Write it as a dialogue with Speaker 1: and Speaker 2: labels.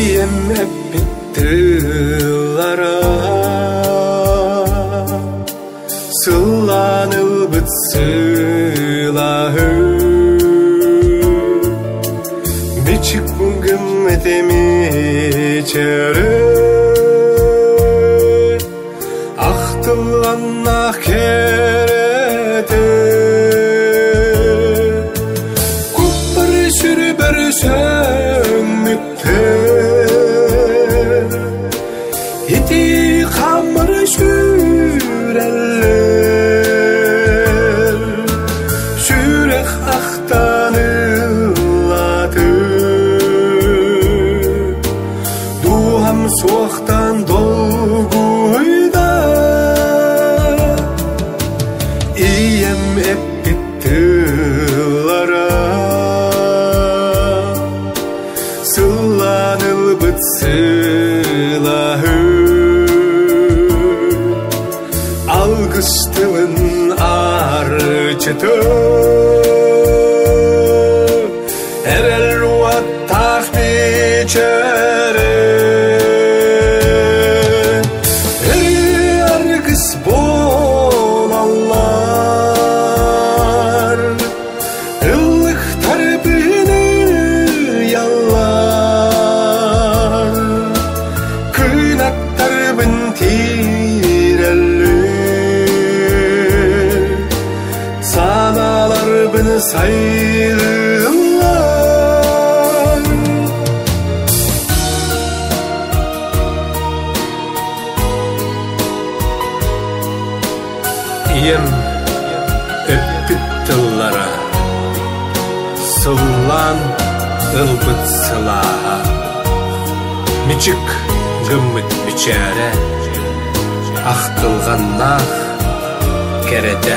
Speaker 1: Ийэм эппит тыллара Сыллаан ылбыт сылаһы Бичик гыммыт эмичэрэ Ахтылланнаах кэрэтэ Куппар сүрбэр сөҥмүттэр Ити хаммар сүүрэллэр Сүрэх ахтан ыллаты Дууһам суохтан долгуйда Ийэм эппит тыллара Сыллаан ылбыт сылаһы Алгыс тылын арчыты Эрэл уоттаах бичэрэ Аргыс буолаллар Ыллыктар быһыйаллар, Кынаттарбын тиирэллэр, Санааларбын сайыллар. Ийэм эппит тыллара Сыллаан ылбыт сылааһа Мичик гыммыт мичээрэ Ахтылҕаннаах кэрэтэ.